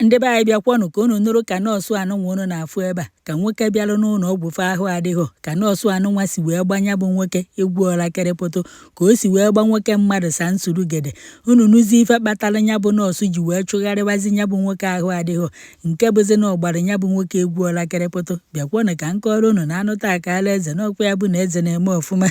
Ndị be anyị, bịakwanụ ka unu nụrụ ka nọọsụ anụnwa unu na-afụ ebe a, ka nwoke bịalụ n'ụlọ ọgwụ fe ahụ adịghọ, ka nọọsụ anụnwa si wee gbanya bụ nwoke egwu ọla kịrịpụtụ, ka o si wee gba nwoke mmadụ sa nsurugede. Unu nụzi ife kpatara ya bụ nọọsụ ji wee chụgharịwazi ya bụ nwoke ahụ adịghọ, nke bụzi na ọ gbara ya bụ nwoke egwu ọla kịrịpụtụ. Bịakwanụ ka m kọọrọ unu na anụ taa ka ala eze n'ọkwa ya bụ na eze na-eme ọfụma.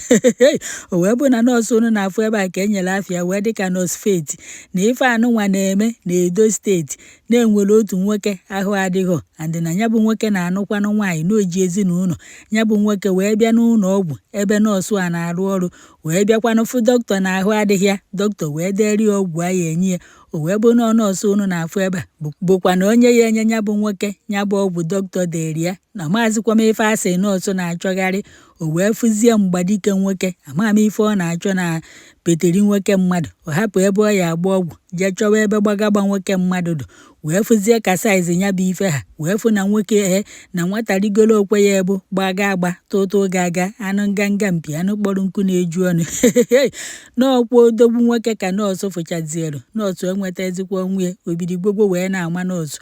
O wee bụ na nọọsụ unu na-afụ ebe a ka e nyere afịa wee dịka Nọọsụ Faith na ife anụnwa na-eme na Edo Steeti, na-enwere otu nwoke ahụ adịghọ, and na ya bụ nwoke na-anụkwanụ nwaanyị na oji ezinụlọ. Ya bụ nwoke wee bịa n'ụlọ ọgwụ ebe nọọsụ a na-arụ ọrụ, wee bịakwanụ fụ dọkịta na ahụ adịghị ya. Dọkịta wee dere ya ọgwụ a ya enye ya. O wee bụ na nọọsụ unu na-afụ ebe a bụkwa na onye ya enye ya bụ nwoke ya bụ ọgwụ dọkịta dere ya, na maazịkwa m ife asị nọọsụ na-achọgharị. O wee fụzie mgbadike nwoke, ama m ife ọ na-achọ na peteri nwoke mmadụ. Ọ hapụ ebe ọ ya agba ọgwụ, jee chọwa ebe gbagagba nwoke mmadụ dụ, wee fụzie ka size ya bụ ife ha, wee fụ na nwoke e na nwata rigoro okwe ya ebu gbaga agba tụtụ ga-aga anụ nganga mpi anụ kpọrọ nkụ na-eju ọnụ n'ọkwa odogwu nwoke. Ka nọọsụ fụchazielu, nọọsụ enweta ezikwa onwe ya, obiri gwogwo wee na-ama nọọsụ.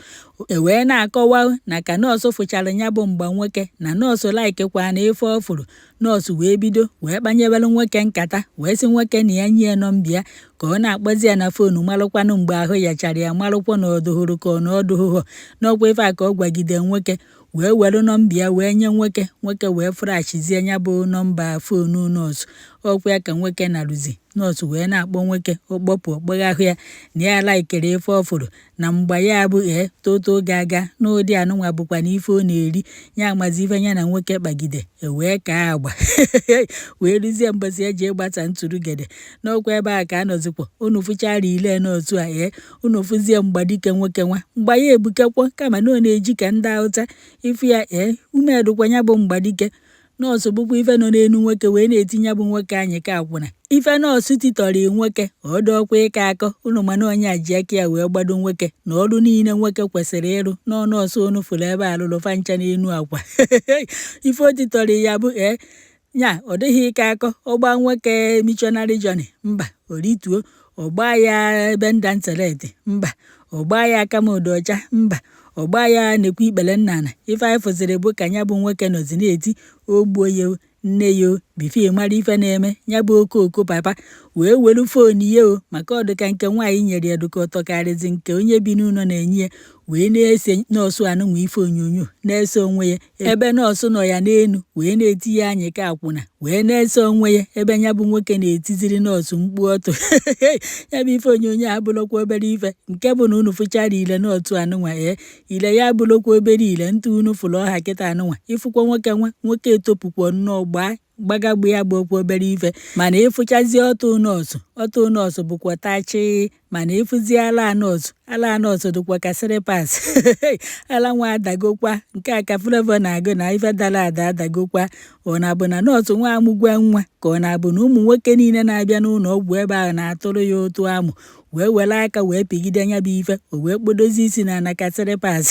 E wee na-akọwa na ka nọọsụ fụchara ya bụ mgba nwoke, na nọọsụ laikikwa na ife ọ fụrụ. Nọọsụ wee bido wee kpanyewere nwoke nkata, wee sị nwoke na ya nye nọmba ya ka ọ na-akpọzi ya na phone, malụkwanụ mgbe ahụ yachara ya, malụkwa na ọdụhụrụ ka ọ na ọdụhụhọ n'ọkwa ife a ka ọ gwagide nwoke, wee were nọmba ya wee nye nwoke. Nwoke wee flashizie ya bụ nọmba phone nọọsụ. Ọkwa ya ka nwoke narụzi. Nọọsụ wee na-akpọ nwoke, ọkpọpụ ọkpọghahụ ya na ya laikere ife ọ fụrụ na mgba ya bụ ee toto ga-aga n'ụdị anụnwa bụkwa na ife ọ na-eri ya amazi ife ya na nwoke kpagide. E wee kaa agba wee ruzie mbọsị eji ịgbasa ntụrụgede n'ọkwa ebe a ka a nọzikwa. Unu fụchara ile nọọsụ a, ee, unu fụzie mgbadike nwoke nwa mgba ya ebukekwo, kama na ọ na-eji ka ndị Hausa ifu ya. Ee, ume dụkwa ya bụ mgbadike. Nọọsụ bụkwa ife nọ n'elu nwoke wee na-etinye bụ nwoke anyị ka akwụna. Ife nọọsụ titọrọ nwoke, ọ dọọkwa ịka akọ unu, mana onye a ji aka ya wee gbado nwoke na ọrụ niile nwoke kwesịrị ịrụ n'ọnọọsụ unu fụrụ ebe a lụrụ fancha n'elu akwa. Ife o titọrọ ya bụ ee nya ọ dịghị ịka akọ. Ọgba nwoke missionary journey, mba, orituo. Ọgba ya ebe ndanselet, mba. Ọgba ya akamodo ọcha, mba. Ọgba ya nekwa ikpere nnana. Ife anyị fụziri bụ ka ya bụ nwoke nọzi na-eti ogbuo ya nne ya o before mara ife na-eme. Ya bụ okooko papa wee were phone ya o, maka ọdụka nke nwaanyị nyere ya dụka ọtọkarịzi nke onye bi n'ụlọ na-enye ya, wee na-ese nọọsụ anụnwa ife onyonyo, na-ese onwe ya ebe nọọsụ nọ ya n'elu wee na-eti ya anyị ka akwụna, wee na-ese onwe ya ebe ya bụ nwoke na-etiziri nọọsụ mkpu ọtụ. Ya bụ ife onyonyo abụrụkwa obere ife, nke bụ na unu fụchara ile nọọsụ anụnwa, ee, ile ya abụrụkwa obere ile ntụ unu fụrụ ọha kịta anụnwa. Ịfụkwa nwoke nwa nwoke etopụkwa nnọọ gbaa gbagagba ya bụ okwu obere ife, mana ịfụchazie ọtụ nọọsụ, ọtụ nọọsụ bụkwa tachi, mana ịfụzie ala nọọsụ, ala nọọsụ dịkwa ka slippers. Ala nwa adagokwa nke a ka Flavour na-agụ na ife dara ada adagokwa. Ọ na-abụ na nọọsụ nwa amụgwe nwa, ka ọ na-abụ na ụmụ nwoke niile na-abịa n'ụlọ ọgwụ ebe ahụ na-atụrụ ya ụtụ amụ, wee were aka wee pigide ya bụ ife, o wee kpodozie isi na ana ka slippers.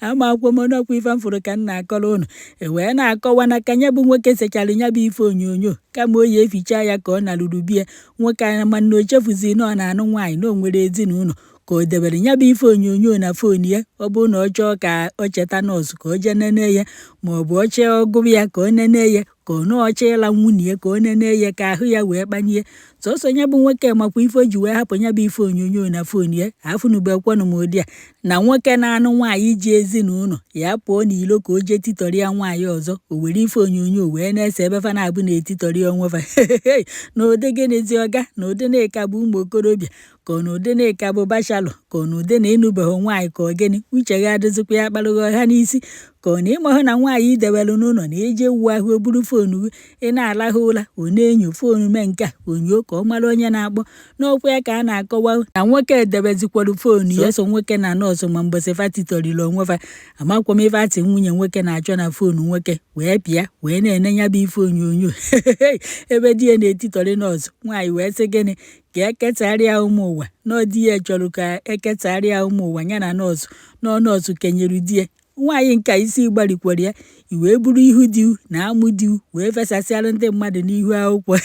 Ama akwụkwọ m n'ọkwa ife m fụrụ ka m na-akọrọ unu. E wee na-akọwa na ka ya bụ nwoke sechara ya bụ ife onyonyo, kama o yi eficha ya ka ọ narụrụ bie nwoke anya, mana o chefuzi na ọ na-anụ nwaanyị, na o nwere ezinụlọ, ka o debere ya bụ ife onyonyo na phone ya. Ọ bụrụ na ọ chọọ ka o cheta nọọsụ, ka o jee nene ya, ma ọ bụ ọ chọọ ọgụrụ ya ka ọ nene ya, ka ọ nọọchọ ịla nwunye ya ka ọ nene ya, ka ahụ ya wee kpanye sọsọ. Ya bụ nwoke makwa ife o ji wee hapụ ya bụ ife onyonyo na phone ya. Afụnubekwanụ m ụdị a na nwoke na-anụ nwaanyị ji ezinụlọ ya pụọ n'ilo ka o jee titọrịa nwaanyị ọzọ, o were ife onyonyo wee na-ese ebe fa na-abụ na-etitọrị onwe fa. Na ụdị gịnịzi ọga? Na ụdị na-eka bụ ụmụ okorobịa, ka ọ na ụdị na-eka bụ bachelor, ka ọ na ụdị na ịnụbeghị nwaanyị, ka ọ gịnị? Uche gị adịzikwa ya kparụghị ọha n'isi, ka ọ na ịmahụ na nwaanyị idewelu n'ụlọ na eje wu ahụ, o buru phone gị, ị na-alahụ ụra, ọ na-enyo phone, mee nke a onyo ka ọ mara onye na-akpọ n'ọkwa ya. Ka a na-akọwa na nwoke edebezikwara phone ya sọsọ nwoke na nọọsụ ma mbọsị fa titọrịrị onwe fa. Amakwa m ife atị nwunye nwoke na-achọ na phone nwoke, wee pịa wee na-ene ya bụ ife onyonyo ebe di ya na-etitọrị nọọsụ nwaanyị, wee sị gịnị ka ekesarịa ụmụ ụwa na di ya chọrọ ka ekesarịa ụmụ ụwa ya na nọọsụ na nọọsụ kenyere di ya. Nwaanyị nke isi gbarikwara ya, i wee buru ihu di na amụ di wee fesasịalụ ndị mmadụ n'ihu akwụkwọ.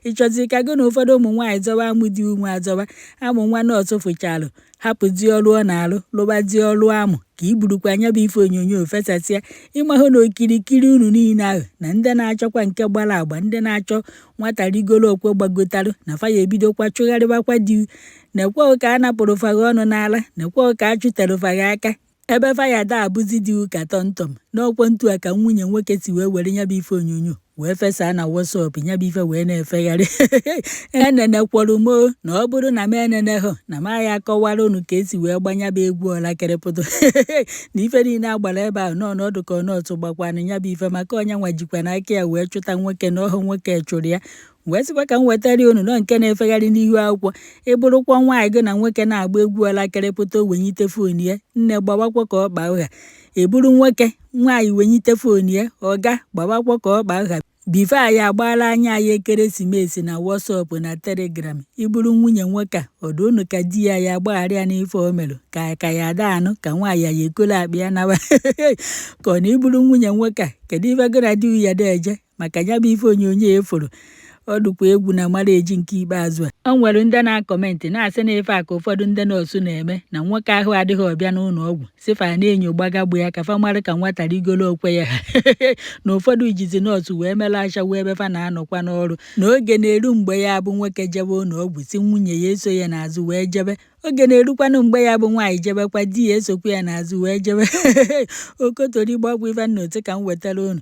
Ị chọzi ka gị na ụfọdụ ụmụ nwaanyị zọba amụ di nwa, azọba amụ nwa nọọsụ fụchalụ, hapụzi ọrụ ọ na-alụ, lụbazie ọrụ amụ, ka i burukwa anya bụ ife onyonyo fesasịa. Ịmahụ na okirikiri unu niile ahụ na ndị na-achọkwa nke gbara agba, ndị na-achọ nwata rigoro okwe gbagotarụ na fa ya, ebidokwa chụgharịbakwa di. Nekwa ka a napụrụ fagha ọnụ n'ala, nekwa ka a chụtere fagha aka ebe fa ya da abụzi di ụka tọmtọm n'ọkwọ ntu a, ka nwunye nwoke si wee were nya bụ ife onyonyo wee fesaa na WhatsApp. Nya bụ ife wee na-efegharị. Enenekwọrọ m na ọ bụrụ na m enenehụ na m agha akọwara unu ka esi wee gbanya bụ egwu ọlakịrịpụtụ na ife niile agbara ebe ahụ nọ n'ọdụ, ka nọọsụ gbakwanụ nya bụ ife, maka onye nwa jikwa n'aka ya wee chụta nwoke na ọhụ nwoke chụrụ ya. Wee sịkwa ka m wetara unu nọ nke na-efegharị n'ihu akwụkwọ. Ịbụrụkwa nwaanyị, gị na nwoke na-agba egwu ọlakịrịpụta, wenyite phone ya, nne, gbawakwa ka ọ kpaa ụgha. Eburu nwoke nwaanyị wenyite phone ya, ọga, gbawakwa ka ọ kpaa ụgha. Before anyị agbaala anya anyị ekeresimesi na WhatsApp na Telegram. Ịbụrụ nwunye nwoke a, ọdụ unu ka di ya ya agbaghara ya n'ife o merụ, ka ya ada anụ ka nwaanyị ya ekolo akpa ya nawa, ka ọ na ịbụrụ nwunye nwoke a, kedu ife gị na di ya eje maka ya bụ ife onyonyo efuru? Ọ dịkwa egwu na mara eji nke ikpeazụ a. O nwere ndị na-acomment na-asị na ife a ka ụfọdụ ndị nọọsụ na-eme, na nwoke ahụ adịghị ọbịa n'ụlọ ọgwụ, sifa na-enyo gbagagbu ya ka fa mara ka nwata rigoro okwe ya ha, na ụfọdụ jizi nọọsụ wee mere ashawo ebe fa na-anọkwa n'ọrụ. Na oge na-eru mgbe ya bụ nwoke jebe ụlọ ọgwụ, si nwunye ya eso ya n'azụ wee jebe. Oge na-erukwanụ mgbe ya bụ nwaanyị jebekwa, di ya esokwa ya n'azụ wee jebe. Okotori gbakwa ife nna otu ka m wetara unu.